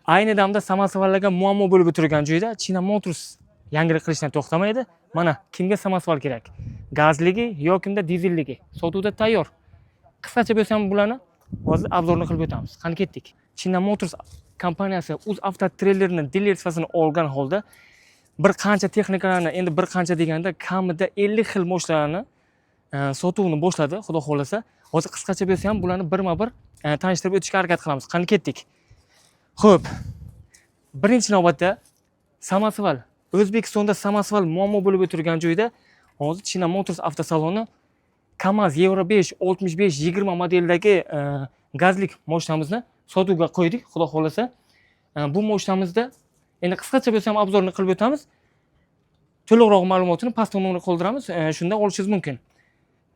Ayni damda samosvallarga muammo bo'lib o'tirgan joyda China Motors yangilik qilishdan to'xtamaydi. Mana kimga samosval kerak? Gazligi yoki dizelligi sotuvda tayyor. Qisqacha bo'lsa ham bularni hozir обзор ni qilib o'tamiz. Qani ketdik. China Motors kompaniyasi Uz Avto treylerini dilerствосini olgan holda bir qancha texnikalarni, endi bir qancha deganda kamida 50 xil moshinalarni sotuvni boshladi, xudo xohlasa. Hozir qisqacha bo'lsa ham bularni birma-bir tanishtirib o'tishga harakat qilamiz. Qani ketdik. Xo'p, birinchi navbatda samosval. O'zbekistonda samosval muammo bo'lib o'tirgan joyda hozir China Motors avtosaloni KAMAZ Euro 5 65 20 modeldagi gazlik mashinamizni sotuvga qo'ydik, xudo xohlasa. Bu mashinamizda endi qisqacha bo'lsa ham обзор ni qilib o'tamiz. To'liqroq ma'lumotini pastda nomerga qoldiramiz, shunda olishingiz mumkin.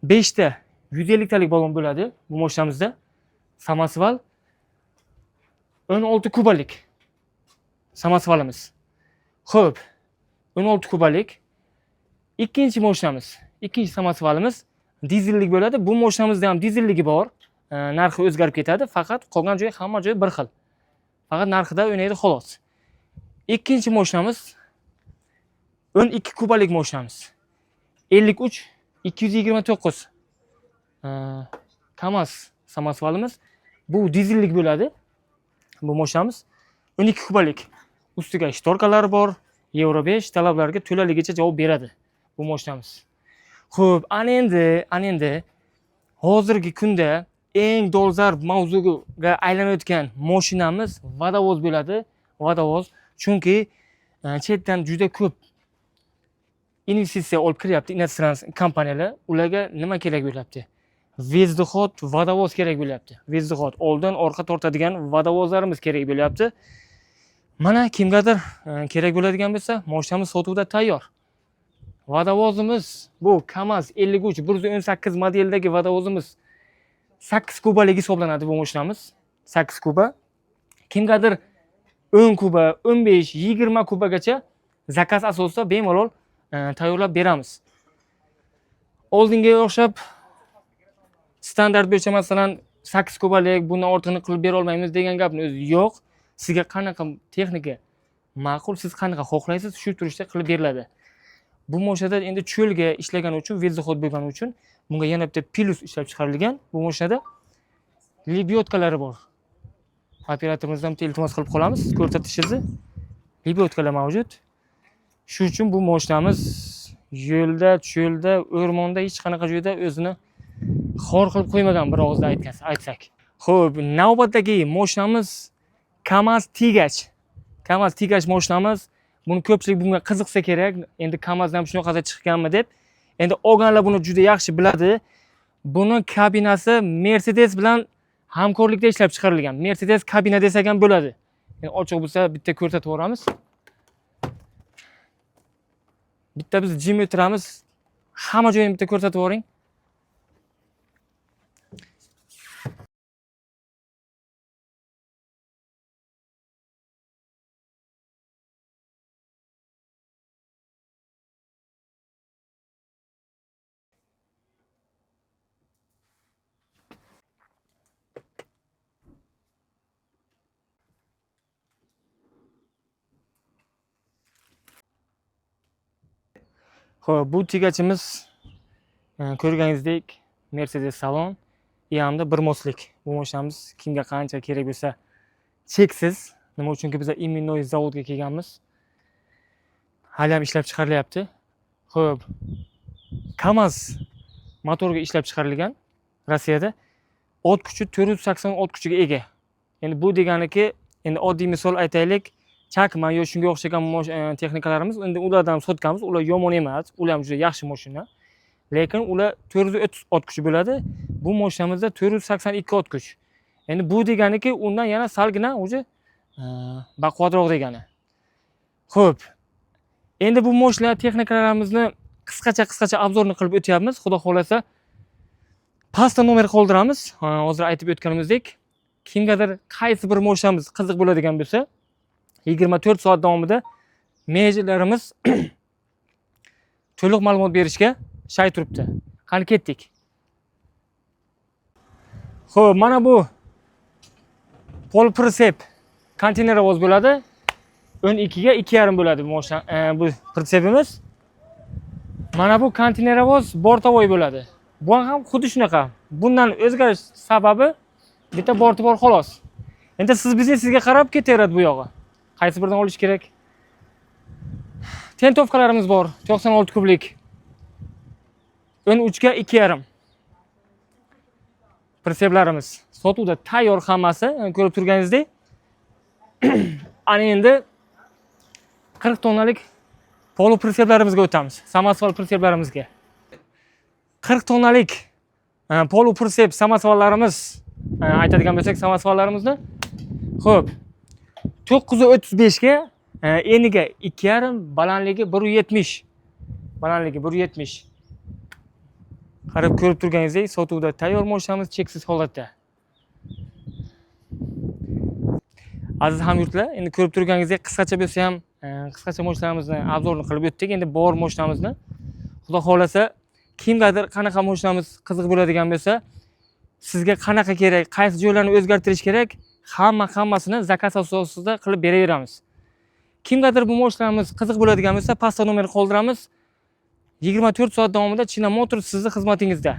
5 ta 150 talik balon bo'ladi bu mashinamizda. Samosval 16 kubalik samosvalimiz. Xo'p, 16 kubalik. Ikkinchi mashinamiz, ikkinchi samosvalimiz dizellik bo'ladi. Bu mashinamizda ham dizelligi bor. Narxi o'zgarib ketadi, faqat qolgan joyi hamma joyi bir xil. Faqat narxida o'ynaydi xolos. Ikkinchi mashinamiz 12 kubalik mashinamiz. 53 229. KAMAZ samosvalimiz. Bu dizellik bo'ladi. Bu mashinamiz 12 kubalik. Ustiga шторка lar bor. Euro 5 talablarga to'laligicha javob beradi bu mashinamiz. Xo'p, ana endi hozirgi kunda eng dolzarb mavzuga aylanayotgan mashinamiz vodovoz bo'ladi. Vodovoz, chunki chetdan juda ko'p investitsiya olib kiryapti иностранный kompaniyalar. Ularga nima kerak bo'lyapti? Вездеход, vodovoz kerak bo'lyapti. Вездеход, oldin orqa tortadigan vodovozlarimiz kerak bo'lyapti. Mana kimgadir kerak bo'ladigan bo'lsa, mashinamiz sotuvda tayyor. Vodovozimiz bu KAMAZ 53 118 modeldagi vodovozimiz 8 kubalik hisoblanadi bu mashinamiz. 8 kuba. Kimgadir 10 kuba, 15, 20 kubagacha заказ asosida bemalol tayyorlab beramiz. Oldinga o'xshab standart bo'yicha masalan 8 kubalik bundan ortig'ini qilib bera olmaymiz degan gapni o'zi yo'q. Sizga qanaqa texnika ma'qul, siz qanaqa xohlaysiz, shu turishda qilib beriladi. Bu mashinada endi cho'lga ishlagani uchun, вездеход bo'lgani uchun bunga yana bitta плюс ishlab chiqarilgan. Bu mashinada лебёдка lari bor. Operatorimizdan bitta iltimos qilib qolamiz, ko'rsatishingizni. Лебёдка lar mavjud. Shu uchun bu mashinamiz yo'lda, cho'lda, o'rmonda hech qanaqa joyda o'zini xor qilib qo'ymagan bir og'izda aytsak. Xo'p, navbatdagi mashinamiz KAMAZ Тягач. KAMAZ Тягач mashinamiz. Buni ko'pchilik bunga qiziqsa kerak. Endi KAMAZdan ham shunaqasi chiqqanmi deb. Endi olganlar buni juda yaxshi biladi. Buni kabinasi Mercedes bilan hamkorlikda ishlab chiqarilgan. Mercedes kabina desak ham bo'ladi. Endi ochiq bo'lsa bitta ko'rsatib yuboramiz. Bitta biz jim o'tiramiz. Hamma joyini bitta ko'rsatib yuboring. Xo'p, bu тягач imiz ko'rganingizdek Mercedes salon hamda bir мост lik. Bu mashinamiz kimga qancha kerak bo'lsa cheksiz. Nima uchunki biz именной zavodga kelganmiz. Hali ham ishlab chiqarilyapti. Xo'p, KAMAZ motoriga ishlab chiqarilgan Rossiyada. Ot kuchi 480 ot kuchiga ega. Endi bu deganiki, endi oddiy misol aytaylik, Chakman yo shunga o'xshagan texnikalarimiz, endi ulardan ham sotganmiz, ular yomon emas, ular ham juda yaxshi mashina. Lekin ular 430 ot kuchi bo'ladi. Bu mashinamizda 482 ot kuch. Endi bu deganiki, undan yana salgina уже baquvvatroq degani. Xo'p. Endi bu mashina texnikalarimizni qisqacha обзор ni qilib o'tyapmiz. Xudo xohlasa pastda nomer qoldiramiz. Hozir aytib o'tganimizdek, kimgadir qaysi bir mashinamiz qiziq bo'ladigan bo'lsa, 24 soat davomida menejerlarimiz to'liq ma'lumot berishga shay turibdi. Qani ketdik. Xo'p, mana bu полуприцеп Konteynerovoz bo'ladi. 12 ga 2,5 bo'ladi bu mashina, bu прицеп imiz. Mana bu konteynerovoz бортовой bo'ladi. Bu ham xuddi shunaqa. Bundan o'zgarish sababi bitta borti bor, xolos. Endi siz biznesingizga qarab ketaveradi bu yog'i. Qaysi biridan olish kerak? Тентовка larimiz bor, 96 kublik. 13 ga 2,5. Прицеп larimiz sotuvda tayyor hammasi, ko'rib turganingizdek. Ana endi 40 tonnalik полуприцеп larimizga o'tamiz. Самосвал прицеп larimizga. 40 tonnalik полуприцеп самосвал larimiz, aytadigan bo'lsak, самосвал larimizni. Xo'p. 9.35 ga, eniga 2,5, balandligi 1.70. Balandligi 1.70. Qarab ko'rib turganingizdek, sotuvda tayyor mashinamiz cheksiz holatda. Aziz hamyurtlar, endi ko'rib turganingizdek, qisqacha bo'lsa ham, qisqacha mashinamizni обзор ni qilib o'tdik. Endi bor mashinamizni, Xudo xohlasa, kimgadir qanaqa mashinamiz qiziq bo'ladigan bo'lsa, sizga qanaqa kerak, qaysi joylarni o'zgartirish kerak, hammasini заказ asosida qilib beraveramiz. Kimgadir bu mashinamiz qiziq bo'ladigan bo'lsa, pastda nomer qoldiramiz. 24 soat davomida China Motors sizni xizmatingizda.